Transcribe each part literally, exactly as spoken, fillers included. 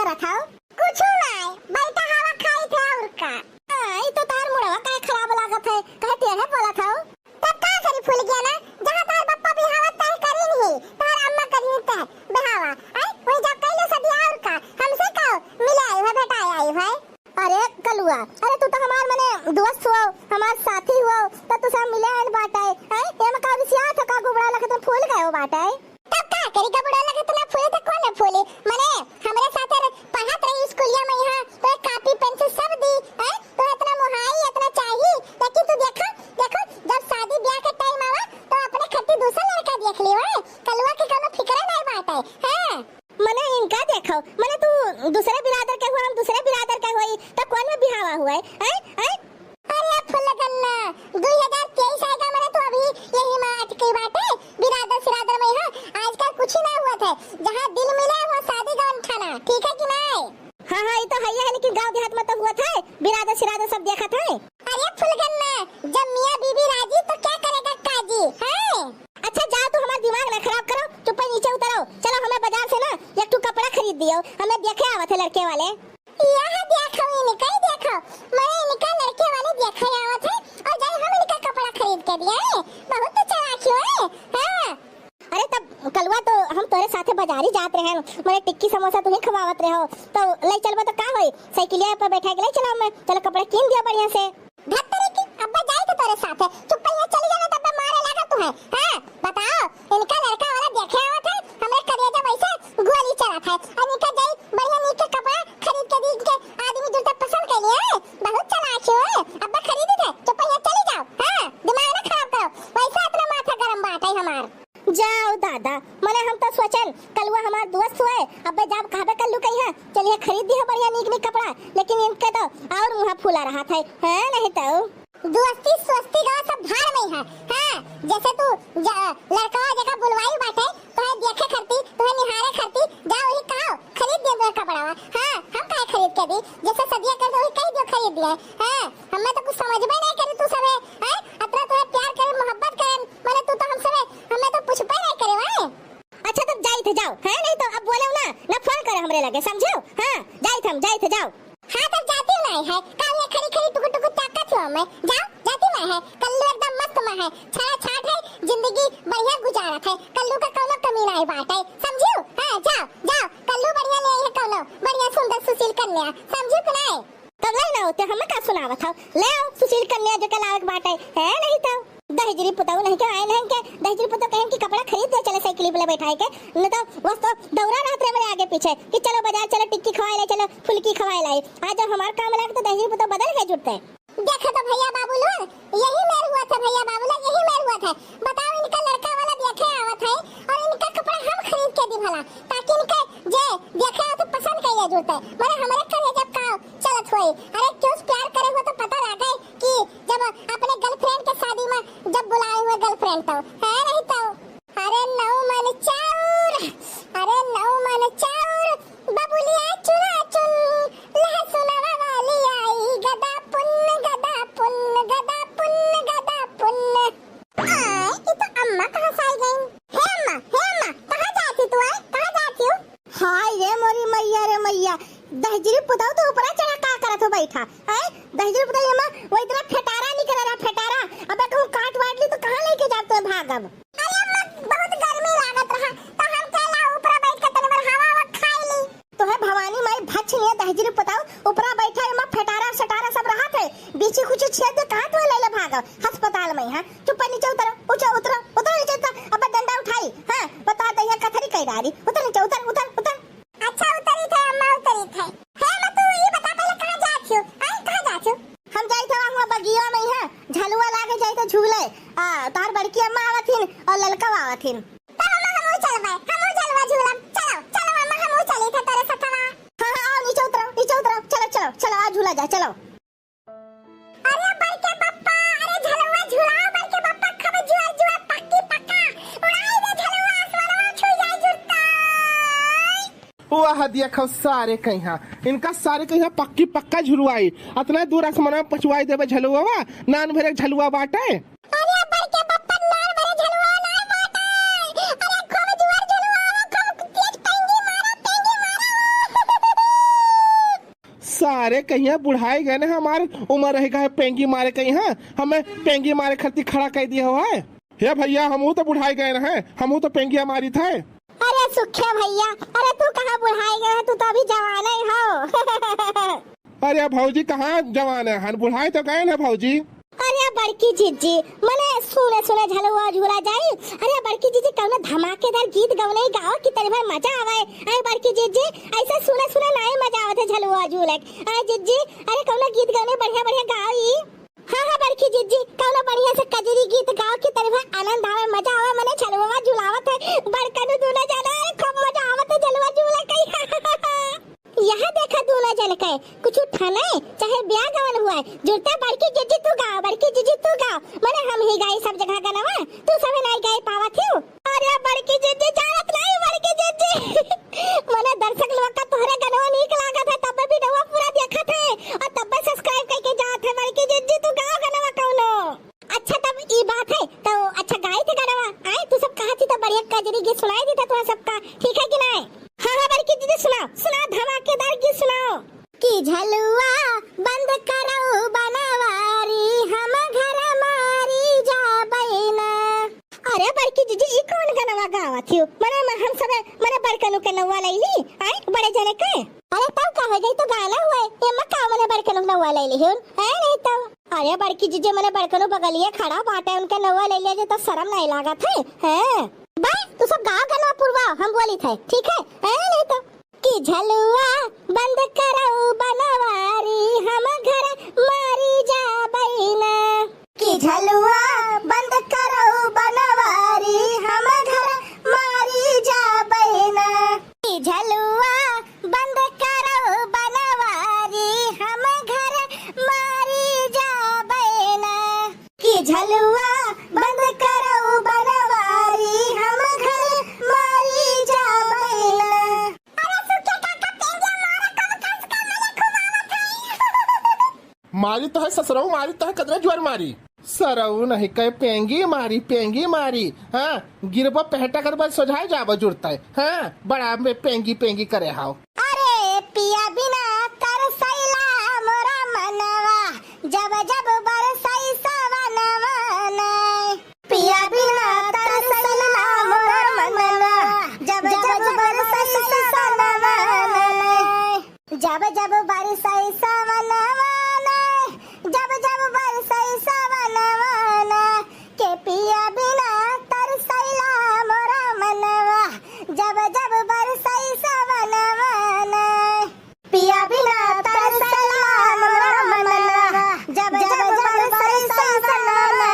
बताओ। कुछ नाय, बैठा हवा खाई थे और का। आ, ई तो तार मुड़वा काहे खराब लागत है, काहे टेढ़े बोलत हौ? तब का करी फूल गया ना, जहाँ तार बप्पा बिहावा तय करी नहीं, तार अम्मा करी तय बिहावा। आई, वही जब कैले सदिया और का, हमसे कहो, मिले आई है, भेटाए आई है। अरे कलुआ, अरे तू तो हमार मने दोस्त हुआ, हमार साथी हुआ, तो तू सब मिले आयल बाटे, हैं? एमे का रिसियात हो का गुबड़ा लखत में फूल गए हो बाटे? तब का करी, गुबड़ा लखत ना फूले तो कौन ना फूले? मने हमरे साथे पढ़त रही स्कूलिया में यहाँ, तो एक कापी पेंसिल सब दी, हैं? तो इतना मोहाई, इतना चाही, लेकिन तू देखो, देखो, जब शादी ब्याह के टाइम आवा, तो अपने खट्टी दूसरा लड़का देख लियो, हैं? कलुआ के कौनो फिक्रे नहीं बाटे, हैं? मने इनका देखो, मने तू दूसरे बिरादर के हुआ, हम दूसरे बिरादर के होई, तो कौन में बिहावा हुआ है? हैं? हैं? अरे फुलगन्ना, दुई हजार तेईस आएगा, मने तू अभी यही में अटकी बाटे, बिरादर सिरादर में, हाँ, आजकल कुछ ही ना हुआ था, जहाँ दिल मिले वहाँ शादी गवन ठाना, ठीक है कि नहीं? हाँ, हाँ, ये तो है ही है, लेकिन गाँव देहात में तो हुआ था, बिरादर सिरादर सब देखा था। अरे फुलगन्ना, जब मियाँ बीबी राजी तो क्या करेगा काजी, हैं? अच्छा जाओ, तू हमार दिमाग ना खराब करो, चुप्पे नीचे उतरो। चलो, हमें बाजार से ना एक ठो कपड़ा खरीद दियो, हमें देखे आवत है लड़के वाले। यह देखो, इनका ही देखो, मैं इनका लड़के वाले देखे आवत है और जाए हम इनका कपड़ा खरीद के दिए हैं। बहुत तो चालाक हो, हैं? हाँ। अरे तब कलुआ तो हम तोरे साथे बाजारी जात रहे, मने टिक्की समोसा तुम्हें खवावत रहे हो, तो ले चलबा तो का होई, साइकिलिया पर बैठा के ले चलो, मैं चलो कपड़ा कीन दिया बढ़िया से। धत्तरी की, अब्बा जाई थे तोरे साथे। चुप यहाँ चली जाना, तब मारे लगा तू है। हाँ, बताओ, इनका लड़का वाला देखे आवत है, हमरे करेजा वैसे गोली चलत है। और इनका जाई बढ़िया नीक के कपड़ा खरीद के दी, इनके आदमी जुलते पसंद कर लिए हैं। बहुत चालाक हो, अब्बा खरीदी थे। चुप यहाँ चली जाओ। हाँ, दिमाग ना खराब करो, वैसे इतना माथा गरम बात है हमार। जाओ दादा, मने हम तो सोचन कलुआ हमार दोस्त हुए, अबे जाब कहबे कल्लू कहिया, चलिए खरीद दिया बढ़िया नीक नीक कपड़ा, लेकिन इनके तो और मुँह फूला रहा था, हैं नहीं तो। दोस्ती सोस्ती का सब भाड़ में है, हाँ, जैसे तू जा, लड़का जगह बुलवाई बाटे, तो है देखे खरती, तो है निहारे खरती, जाओ ही कहो, खरीद दिया दो कपड़ा, हाँ, हम काहे खरीद के दी, जैसे सदिया कर दो, वही कह दियो खरीद दिया, हाँ, हमें तो कुछ समझ में नहीं करे तू सबे, हैं, अतना तुम्हें प्यार करे, मोहब्बत करे, मने तू तो हमसे, हमें तो पूछबे नहीं करे भाई। अच्छा तब जाई थे जाओ, हैं, नहीं तो अब बोले ना, ना फोन करे हमरे लगे, समझो? हाँ, जाई थे हम, जाई थे जाओ। हाँ तब जाती नहीं है, काहे खड़ी खड़ी टुकुर टुकुर ताकत हो हमें, जाओ, जाती नहीं है, कल्लू एकदम मस्त में है, छड़ा छाट है, जिंदगी बढ़िया गुजारत है, कल्लू का कौनो कमी नहीं बात है, समझियो? हाँ जाओ, जाओ, कल्लू बढ़िया ले आई है कौनो, बढ़िया सुंदर सुशील कन्या, समझियो कि नहीं? तब ले ना होते, हमें का सुनावत हो? ले आओ, सुशील कन्या जो के लावे के बाटे, है नहीं तो। दहिजरी पुताऊ नहीं के आए नहीं के, दहिजरी पुताऊ कहें कि कपड़ा खरीद दे, चले साइकिल पे ले बैठाए के, न तो बस तो दौरा रहत रहे मेरे आगे पीछे कि चलो बाजार चलो, टिक्की खवाए ले चलो, फुल्की खवाए लाई। आज जब हमार काम लगे तो दहिजरी पुताऊ बदल के जुटते। देखो तो भैया बाबू लोग, यही मेर हुआ था भैया बाबू लोग, यही मेर हुआ था। बताओ इनका लड़का वाला देखे आवत है और इनका कपड़ा हम खरीद के दी भला, ताकि इनके जे देखे आवत पसंद कइले जुटते। मने हमरे करेजा का चलत होई। अरे क्यों प्यार करे हो तो पता लागे कि जब अपने गर्लफ्रेंड के शादी में जब बुलाए हुए गर्लफ्रेंड तो है नहीं तो। अरे नौ मन चाउर, अरे नौ मन चाउर, बबुलिया चुना चुन, लहसुनवा वाली आई, गदा पुन्न, गदा पुन्न, गदा पुन्न, गदा पुन्न। आय, ई तो अम्मा कहाँ से आई गईं? हे अम्मा, हे अम्मा, कहाँ जाती तू, आय? कहाँ जाती हो? हाय रे मोरी मैया रे मैया, दहिजरी पुताऊ तो ऊपरा चढ़ा का करत हो बैठा, आय? दहिजरी पुताऊ अम्मा, वो इतना फेटारा निकल रहा, फेटारा। अबे कहूँ काट वाट ली तो कहाँ लेके जाते हैं, भागब। अरे अम्मा, बहुत गर्मी लागत रहा, तो हम कहला ऊपरा बैठ के तनी भर हवा हवा खाई ली। तोहे भवानी माई भच्छ निये दहिजरी पुताऊ, ऊपरा बैठा एमा फेटारा सटारा सब रहत है, बीछी कुछी छेद दे कहाँ तोहे लैले भागव अस्पताल में, हाँ? चुप्पे नीचे उतरो, ऊंचा उतरो, उतरो नीचे उतरो, अब डंडा उठाई, हाँ? बता दहिया कथरी कई डारी, उतर नीचे, उतर, उतर, उतर। अच्छा उतरी थे अम्मा, उतरी थे। हे अम्मा तू ई बता पहले कहाँ जात हो? आई कहाँ जात हो? हम जाई थे वहाँ बगिया में, हाँ? झलुआ लागे जाई थे झूले, आ, तोहर बड़की अम्मा आवत हिन और ललका आवत हिन। तब अम्मा हमहू चलबै, हमहू झलुआ झूलब। चलो, चलो अम्मा हमहू चली थे तोरे सथवा। हाँ, हाँ, आओ नीचे उतरो, नीचे उतरो। चलो, चलो, चलो, आओ झूला जाए, चलो। अरे बड़के पप्पा, अरे झलुआ झुलाओ बड़के पप्पा, खूब जुआर जुआर पक्की पक्का। उड़ाई दे झलुआ, आसमानवा छुई जाए जुरताई। वाह, देखो सारे कहिया, इनका सारे कहिया पक्की पक्का झुलवाई। अतना दूर आसमानवा पहुँचवाई देबे झलुआ, नान भरे झलुआ बाटे। अरे बड़के पप्पा नार भरे झलुआ नाय बाटे। अरे खूब जुआर झलुआ, खूब तेज पेंगी मारा, पेंगी मारा। सारे कहिया बुढ़ाई गए ना, हमार उमर रह गए पेंगी मारे कहिया, हमें पेंगी मारे खातिर खड़ा कर दिया हो है। हे भैया, हमहू तो बुढ़ाई गए ना है, हमहू तो पेंगिया मारी थे। अरे सुखे भैया, अरे तू कहाँ बुढ़ाई गए है, तू तो अभी जवान ही हो। अरे भौजी, कहाँ जवान है, हम बुढ़ाई तो गए ना भौजी। अरे बड़की जिज्जी, मने सुने सुने झलुआ झूला जाई। अरे बड़की जिज्जी, कौनो धमाकेदार गीत गवनई गाओ कि तनी भर मजा आवे। अरे बड़की जिज्जी, ऐसे सुने सुने नाहीं मजा आवत है झलुआ झूले। अरे जिज्जी, अरे कौनो गीत गवनई बढ़िया बढ़िया गाओ ई। हाँ हाँ बड़की जिज्जी, कौनो बढ़िया से कजरी गीत गाओ कि तनी भर आनंद आवे, मजा आवे, मने झलुआ झुलावत है। बड़कनू दूनो जने, अरे खूब मजा आवत है झलुआ झूले कई। यहाँ देखा दूनो जन के, कुछ ठने, चाहे ब्याह गवन हुआ है, जुड़ता बड़की जिज्जी तू गाओ, बड़की जिज्जी तू गाओ, मने हम ही गाई सब जगह गनवा, तू सभे नाहीं गाई पावत हियो। अरे बड़की जिज्जी जानत नाहीं, बड़की जिज्जी। मने दर्शक लोग का तोहरे गनवा नीक लागत है, तब भी नवा पूरा देखत है और तब subscribe करके जात है। बड़की जिज्जी तू गाओ गनवा कौनो। अच्छा तब ई बात है, तो अच्छा गाई थे गनवा, आए तू सब कहा थी तो बढ़िया कजरी गीत सुनाई दी था तुहा सबका, ठीक है कि नाहीं? हाँ हाँ बड़की जिज्जी सुनाओ, सुनाओ धमाकेदार गीत सुनाओ। कि झलुआ बंद करउ बनवारी, हम घर मारी जाबै ना। अरे बड़की जिज्जी, ई कौन गनवा गावत हियो? मने म-, हम सबे, मने बड़कनू के नौवा लैली, आए बड़े जने के। अरे तब का हो गई, तो गाना हुए, एमा का मने बड़कनू के नौवा लैली हियो, है नहीं तब। अरे बड़की जिज्जी, मने बड़कनू बगलिए खड़ा बाटे, उनके नौवा लैले जे तो शर्म नहीं लागत है, हैं? बा, तू सब गाओ गनवा पुरवाओ, हम बोली थे, ठीक है? हैं नहीं तो। कि झलुआ बंद करउ बनवारी, हम घर मारी जाबै ना। कि झलुआ बंद करउ बनवारी, हम घर मारी जाबै ना। कि झलुआ बंद करउ बनवारी, हम घर मारी जाबै ना। कि झलुआ बंद करउ बनवारी, हम घर मारी जाबै ना। अरे सुखे काका, पेंगिया मारा, कब कस का मजा खूब आवत है। मारी तो है ससुरऊ, मारी तो है, कतना जोर मारी। सरऊ नहीं कहे पेंगी मारी, पेंगी मारी। हाँ, गिरबा पहटा कर बाद सोझाए जाबा जुड़ता है। हाँ, बड़ा में पेंगी पेंगी करे हाव। अरे पिया बिना तरसैला मोरा मनवा, जब जब बरसै सवनवा नै। पिया बिना तरसैला मोरा मनवा, जब जब बरसै सवनवा नै। जब जब बरसै सवनवा नै, जब जब बरसै सवनवा नै, के पिया बिना तरसैला मोरा मनवा, जब जब बरसै सवनवा नै। पिया बिना तरसैला मोरा मनवा, जब जब बरसै सवनवा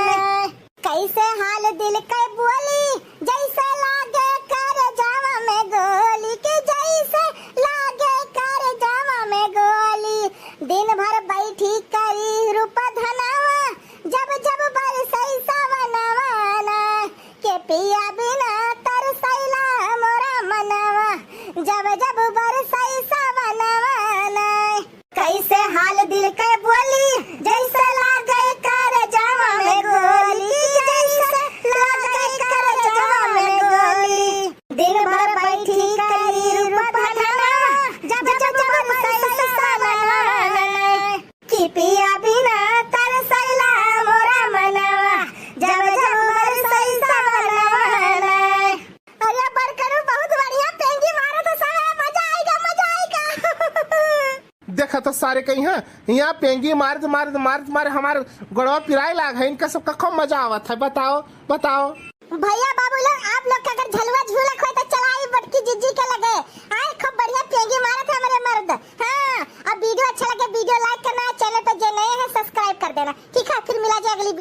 नै। कैसे हाल दिल के बोली, जैसे लागे करजवा में गोली, के जैसे लागे करजवा में गोली। दिन भर बैठी करी रूप धनवा, जब जब बरसै सवनवा ना। के पिया बिना तरसैला मोरा मनवा, जब जब बरसै सवनवा ना। कैसे हाल दिल के बोली, जैसे लागे करजवा में गोली, जैसे लागे करजवा में गोली। दिन भर बैठी करी रूप धनवा, जब जब बरसै सवनवा नै। कि पिया बिना तरसैला मोरा मनवा, जब जब बरसै सवनवा नै। अरे बड़कनू बहुत बढ़िया पेंगी मारत है सब, मजा आएगा, मजा आएगा। देखा तो सारे कहीं हैं, यहाँ पेंगी मारत मारत मारत मारे हमार गोड़वा पिराए लाग है, इनका सबका खूब मजा आवत है। बताओ, बताओ। भैया बाबू लोग, आप लोग के अगर झलुआ झूलक होए तो चला आई बड़की जिज्जी के लगे। आए खूब बढ़िया पेंगी मारत है हमारे मर्द। हाँ, अब video अच्छा लगे, video like करना है, channel पे जे नए हैं subscribe कर देना। ठीक है, फिर मिला